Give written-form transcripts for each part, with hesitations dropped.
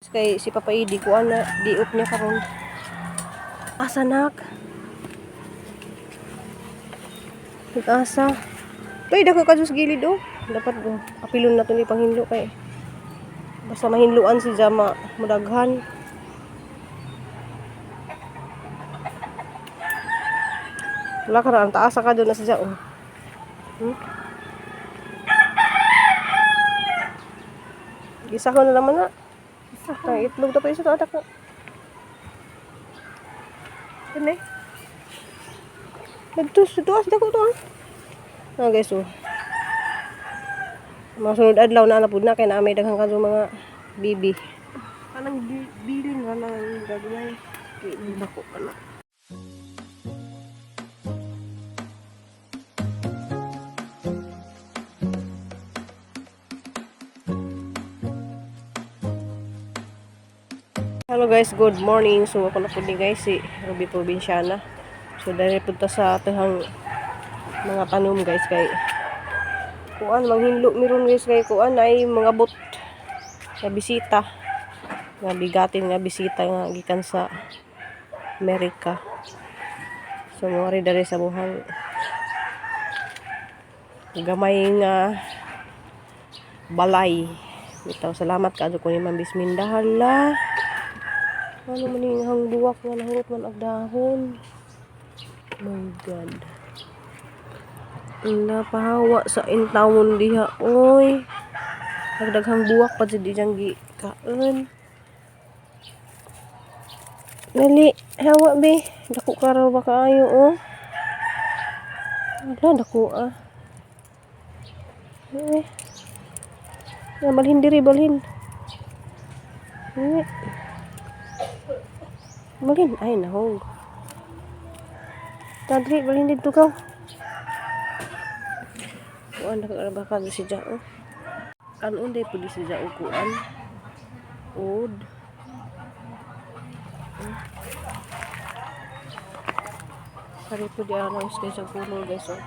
Kay si Papa Idi kuan na diop niya karon. Asa nak? Nag-asa. Toy, dako ka sa gilid oh. Dapat oh, apilon na to ni panghinlo kay basta mahinluan si Jama mudaghan. Wala ka ra, ang taas ka doon na si Ja oh. Gisa ko na naman na. Tang itlog to pa isa to atak na. Ano eh? Nagtus, tuas dako to ah. Ah guys oh. Mga sunod adlaw na na pud na kay naa may daghang kadto mga bibi. Kanang bilin ra lang gagawin. Dako pa na. Hello guys, good morning. So ako na po ni guys si Ruby Provinciana. So dahil punta sa atong mga tanom guys kay kuan manghinlo meron guys kay kuan ay mga bot nga bisita nga bigatin nga bisita nga gikan sa Amerika. So mga rin dali sa buhang gamay nga balay. Bitaw salamat kaadto ko ni Ma'am Bisminda. Hala. Ano man yung hangbuwak nga nahurot man og dahon. My God. Napahawa sa intawon diha, oy. Nagdaghang buwak pa jud iyang gikaon. Dali, hawa be. Dako ka raw ba kaayo, oh. Wala, dako ah. Eh. Ya, balhin diri, balhin. Eh. Balhin, ay nahog. Tadri, balhin dito ka. Kuan nakaaraba ka si Ja, oh. Kanon day pud si Ja og kuan. Od. Sari po di ano guys sa puno guys oh.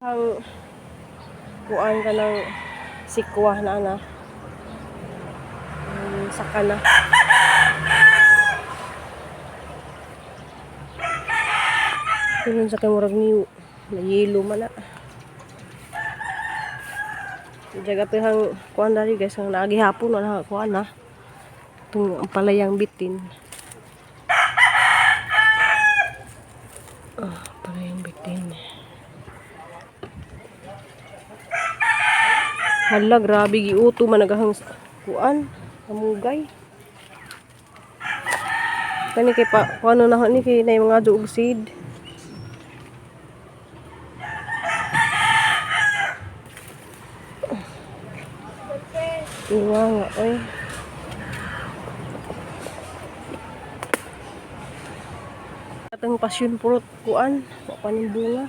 Ang kuan ka ng sikwa na ana. Ang saka na. Tulon sa kay murag ni na yelo man na. Jaga hang kuan dari guys ang naagi hapon wala kuan na. Tung ang palayang bitin. Ah, palayang bitin. Hala, grabe giuto man nagahang kuan, amugay. Kani kay pa kuan na ni kay nay mga duog seed. Iwa nga, oy. Atong passion fruit kuan, wa pa ning bunga.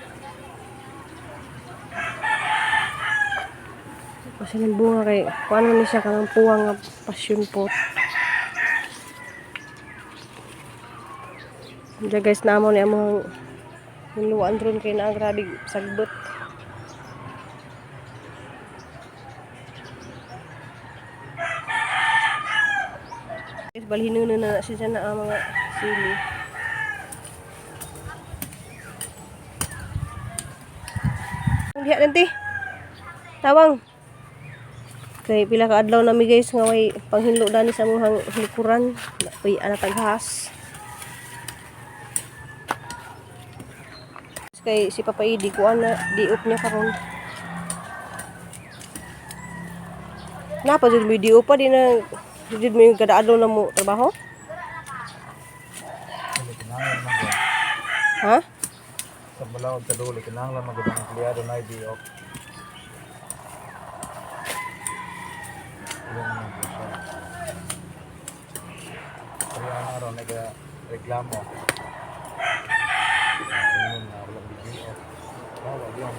Passion ng bunga kay kuan man ni siya kanang puwang nga passion fruit. Diya guys, namo ni among niluan ron kay naa grabe sagbot. Guys, balhin na na siya na ang mga sili. Diha nanti. Tawang. Kay pila ka adlaw nami guys nga way panghinlo dani sa among likuran. Uy, ana taghas. Kay si Papa Idi kuan na diop niya karon. Napa jud mo diop pa di na jud mo yung kada adlaw na mo trabaho? Dili kinahanglan man gud. Ha? Sa balaod sa duli kinahanglan man gud ang empleyado na di off. Ilan man gud siya. Kaya ang araw nag reklamo. Ingon na wala di off. Bawa diyan.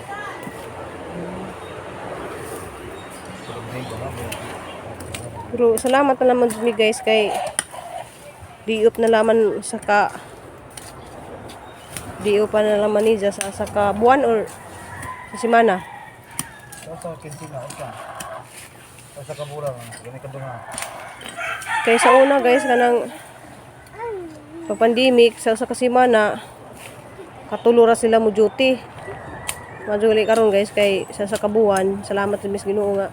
Pero may ko na mo. Pero salamat na naman mi guys kay diop na laman sa ka diop pa na laman ni sa ka buwan or Sa semana. Sa 15 na usa. Sa kabura gani ka dunga. Kay sa una guys kanang pag pandemic sa usa ka semana katulo ra sila mo duty. Majuli karon guys kay sa kabuan, salamat sa Miss Ginoo nga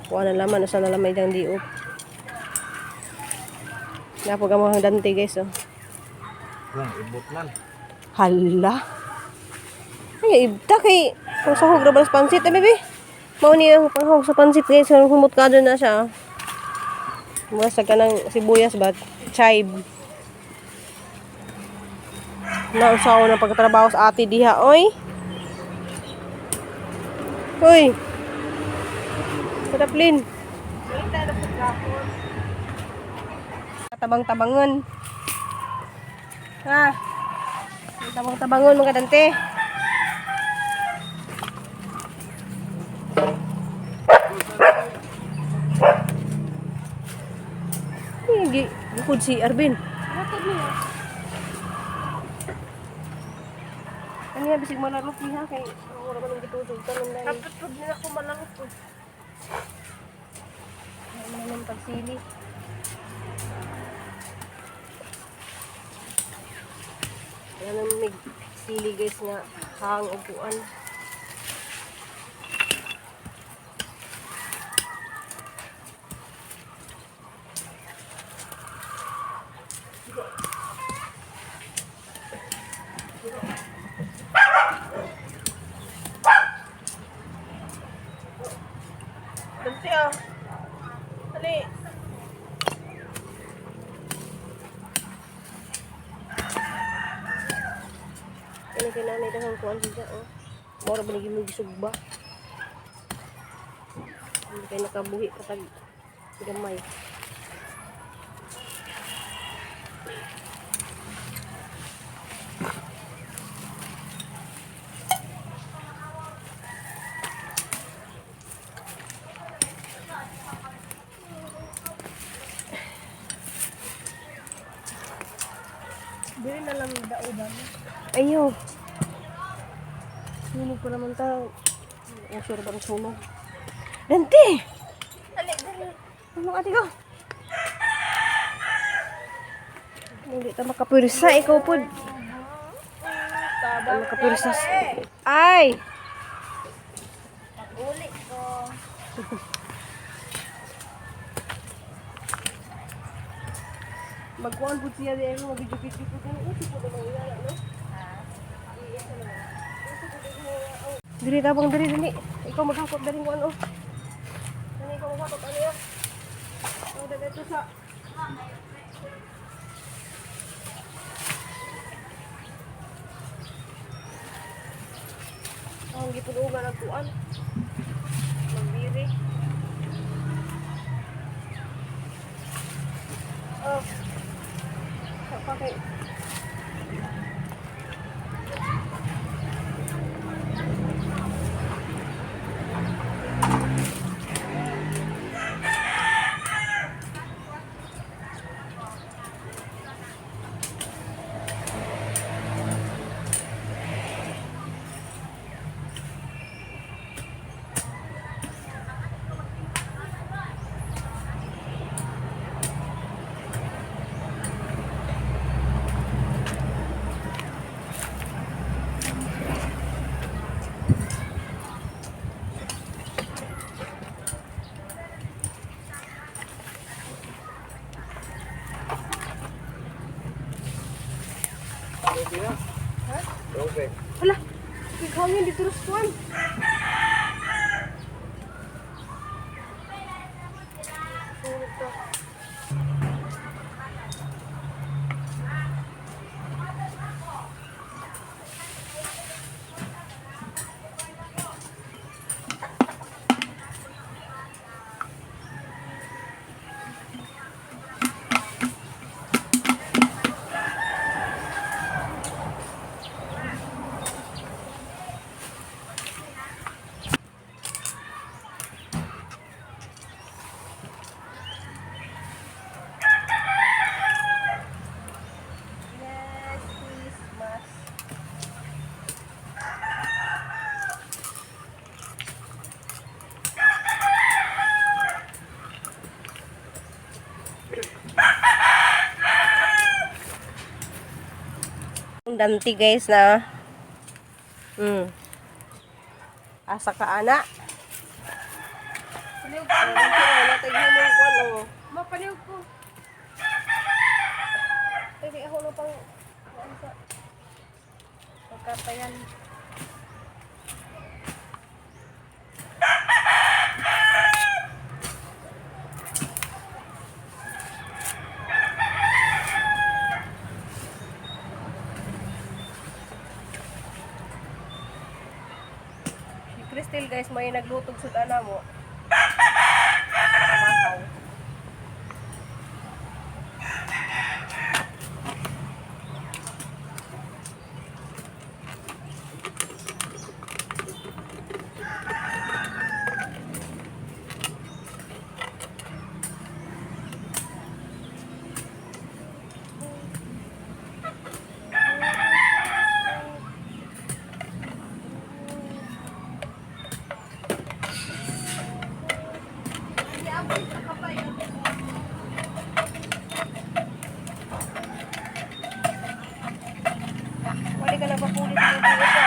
kuha na laman usa na lamay diyang diop. Napag ang mga dante guys oh. Lang ibot man. Hala. Ay, ibta kay kung sahog ra ba sa pansit eh bebe. Mao ni ang panghog sa pansit guys, kung humot ka na siya. Mura sa kanang sibuyas ba? Chive. Nausaw na pagkatrabaho sa ate diha, oy. Oy. Saraplin. Tabang-tabangon. Ha? Tabang-tabangon mga dante. Hindi, bukod si Arvin. Ano yan, bisig malarok niya kay wala man ang gitusog tanon na. Kapit pud nila ko malarok ko. Ano naman pagsili. Ayan ang may sili guys nga hang upuan. Dante ah. Dali. Ano kay nanay daghang kuan siya oh. Mora ba ni gisugba? Hindi kay nakabuhi patag gamay. Dili na lang dauban. Ayaw. Sunog pa naman ta. Ang sure bang sunog? Dante! Dali, dali. Ano ate ko? Hindi ta makapursa. Ikaw po. Tabang. Makapursa. Ay! Pag-uli ko. Magkuhan po siya di mo magidyo-gidyo po din. Uso po naman iya no? Diri tabang diri dili. Ikaw maghakot diri ko ano. Dili ikaw maghakot ano ya. Ang dito sa. Ang gipunugan ang kuan. Magbiri. Oh. Pakay. Okay. Hala, ikaw yun dito sa. Sunog to. Danti guys na. Asa ka ana? Palihog ko. Danti oh, natay himong kuan oh. Ma, palihog ko. Ay, ako na pang kuan sa pagkatayan. Si Crystal guys, may naglutog sa ana mo. Makaw. Wala ka na ba pulit ng buo pa?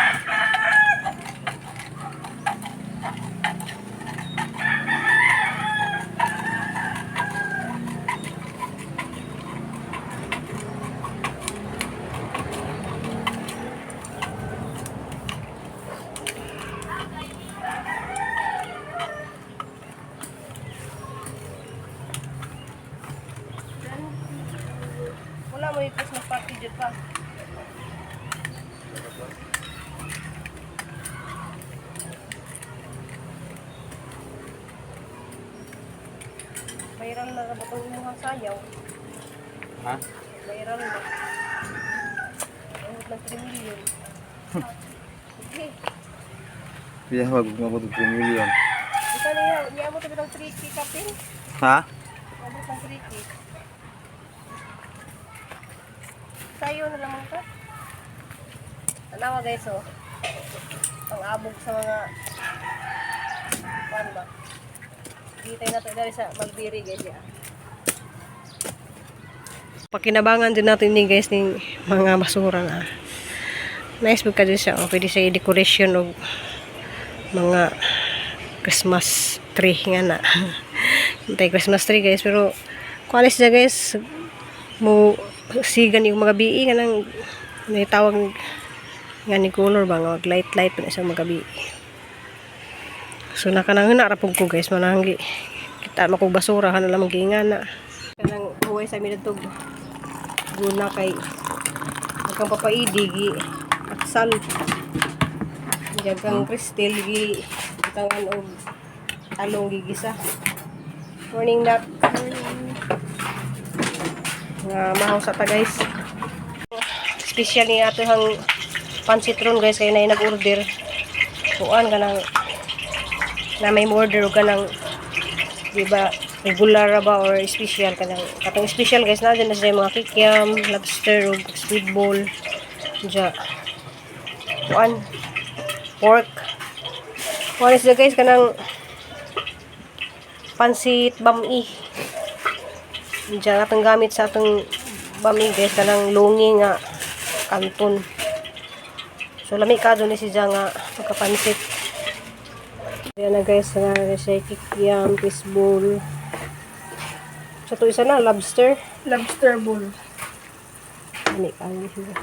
Wala mo yung Christmas party dyan pa. Viral na ba itong imuhang sayaw? Ha? Viral na. Amot ng 3 million. Okay. Kaya wag mo ko 3 million. Ikaw na yan. Niamot na bitang 3K kapin? Ha? Amot ng 3K. Sayo na lamang ka. Tanawa guys oh. Ang abog sa mga kuan ba? Dito na to dali sa Malbiri guys ya. Pakinabangan din natin ni guys ning mga basura na. Nice ka din siya. Oh, pwede siya i-decoration og mga Christmas tree nga na. Hintay Christmas tree guys pero kuan siya guys mo sigan yung mga bii nga nang naitawag nga ni color ba nga light light pa na siya mga bii. So nakanang ra pug ko guys mananggi kita makog basura kana lamang giingan na. Kanang huway sa amin tug guna kay akang papaidi gi aksal. Diyan kang Cristel gi tangan og talong gigisa. Morning nak. Nga mahaw sa ta guys. Special ni ato hang pansit ron guys kay na nag-order. Kuan kanang na may order og kanang di ba regular ra ba or special kanang katong special guys na dyan na sila yung mga kikiam, lobster ug squid ball. Diya. Kuan pork. Kuan is guys kanang pansit bami. Diyan atong gamit sa atong bami guys kanang lungi nga kanton. So lami ka ni siya nga pagkapansit. Ayan na guys, nga siya kikiam, fishbowl. Sa to isa na lobster. Lobster bowl. Lami ka ni siya.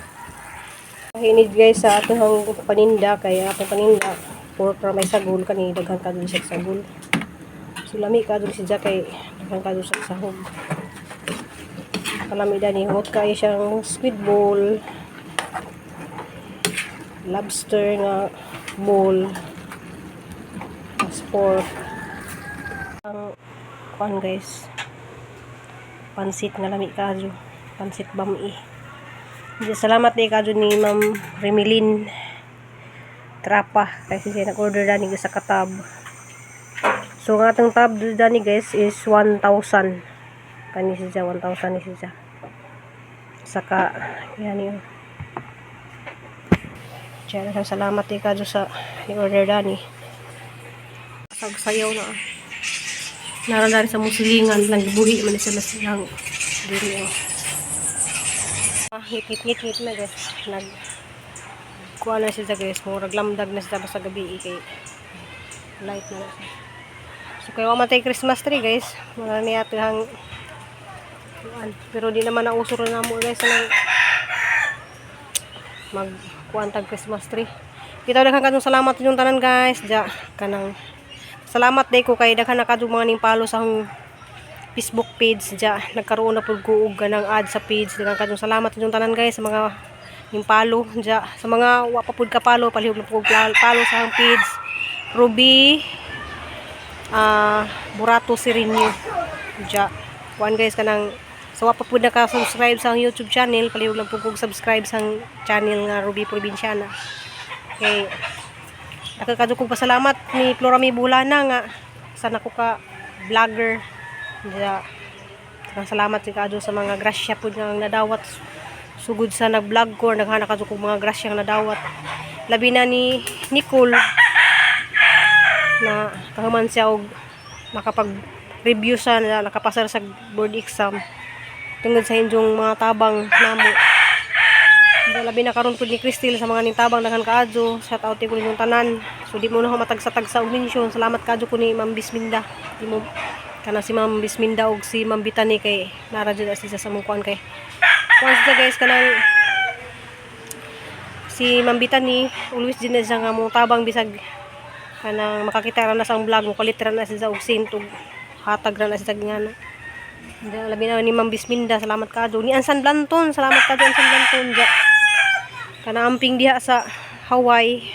Hinid guys sa atong paninda kaya atong paninda pork ra may sagol kani daghan ka dun sa sagol. So lami ka dun siya kay daghan ka dun sa sahog. Kalami dani hot kay siyang squid ball, lobster nga ball, tas pork. Ang kuan guys, pansit nga lami kayo, pansit bami. Salamat di kadyo ni Ma'am Remilin Trapa kasi siya nag-order dani sa katab. So ang atong tab dani guys is 1,000. Kani siya 1,000 ni siya. Saka yan yun. Diyan, salamat di kadyo sa i-order dani. Sagsayaw na. Naradari sa musilingan lang buhi man sila silang diri oh. Ah, ngit ngit ngit ngit na, guys. Nag kuha na siya, guys. Murag lamdag na siya basta gabi eh, kay light na na siya. So kaya wa man tay Christmas tree, guys. Wala niya hang kuan. Pero di naman nauso rin namo, guys, nang mag kuan tag Christmas tree. Kita daghan kadtong salamat inyong tanan, guys. Ja kanang salamat day ko kay daghan na kadtong mga ning follow sa akong Facebook page ja. Nagkaroon na pud ko og ganang ad sa page. Daghan kadtong salamat inyong tanan, guys, sa mga ning follow ja. Sa mga wa pa pud ka follow, palihog na pud og follow sa akong page, Ruby Burato Sirinyo ja. Kuan, guys, kanang sa wa pa pud naka-subscribe sa akong YouTube channel, palihog lang pud kog subscribe sa akong channel nga Ruby Provinciana kay nakakadto kong pasalamat ni Flora May Bulana nga sa nako ka vlogger ja. Daghang salamat si kaadto sa mga grasya pud nga nadawat sugod sa nag-vlog ko. Naghanap kadto kog mga grasya nga nadawat, labi na ni Nicole na kahuman siya og makapag-review siya na nakapasar sa board exam tungod sa inyong mga tabang namo. Labi na karon pud ni Cristel sa mga ning tabang, daghan kaadyo. Shout out ko ninyong tanan. So di mo na ako matagsa-tagsa og mention. Salamat kaadyo ko ni Ma'am Bisminda. Di mo kana si Ma'am Bisminda og si Ma'am Bitani kay nara jud sila sa mong kuan kay kuan siya, guys. Kanang si Ma'am Bitani always din na siya nga mo tabang bisag kanang makakita ra na sa vlog mo, kalit ra na siya og sent og hatag ra na siya nga na. Labi na ni Ma'am Bisminda, salamat kaadyo. Ni Ansan Blanton, salamat kaadyo, Ansan Blanton ja. Kanaamping diha sa Hawaii.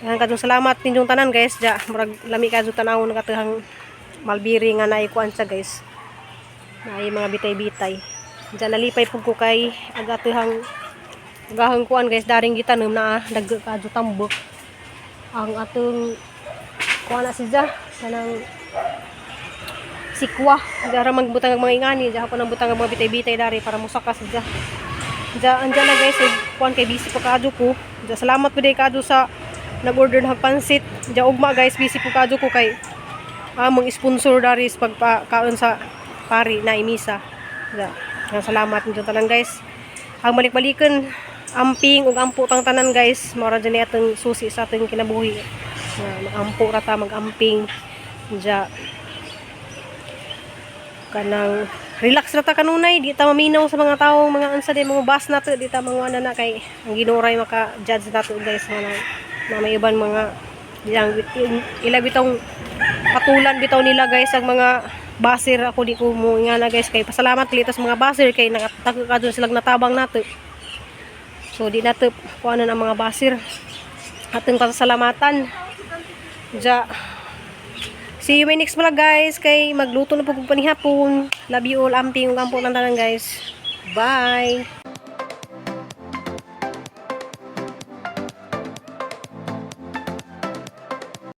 Daghang kadtong salamat ninyong tanan, guys, ja. Murag lami kadto tan-awon katahang mulberry nga naay kuan siya, guys. Naay mga bitay-bitay. Diyan nalipay pud ko kay agatahang agahang kuan, guys, daring gitanom na dag kadto tambok. Ang atong kuan na siya kanang sikwa. Dara magbutang ang mga ingani, diha ko nang butang ang mga bitay-bitay dari para musaka siya. Diya, andyan na, guys, so, kuan kay busy pa kaadyo ko. Diya, salamat po day kaadyo sa nag-order ng pansit. Diya, ugma, guys, busy po kaadyo ko kay among sponsor dari sa pagpakaon sa pari na imisa. Diya, diya, salamat ninyo tanan, guys. Ang balik-balikan, amping ug ampo tang tanan, guys. Mao ra dyan atong susi sa atong kinabuhi. Nga, mag-ampo ra ta, mag-amping. Diya, kanang relax ra ta kanunay, di ta maminaw sa mga tawo, mga unsa di mga bas nato, di ta mga na kay ang Ginoo ray maka judge nato, guys, na, na may uban mga ilang ila bitong patulan bitaw nila, guys, ang mga baser. Ako di ko mo nga na, guys, kay pasalamat lito sa mga baser kay nakataka ka silang natabang nato. So di nato kuanon ang mga baser, atong pasalamatan ja. See you my next vlog, guys. Kay magluto na po kong panihapon. Love you all. Amping ug ampo lang tanan, guys. Bye!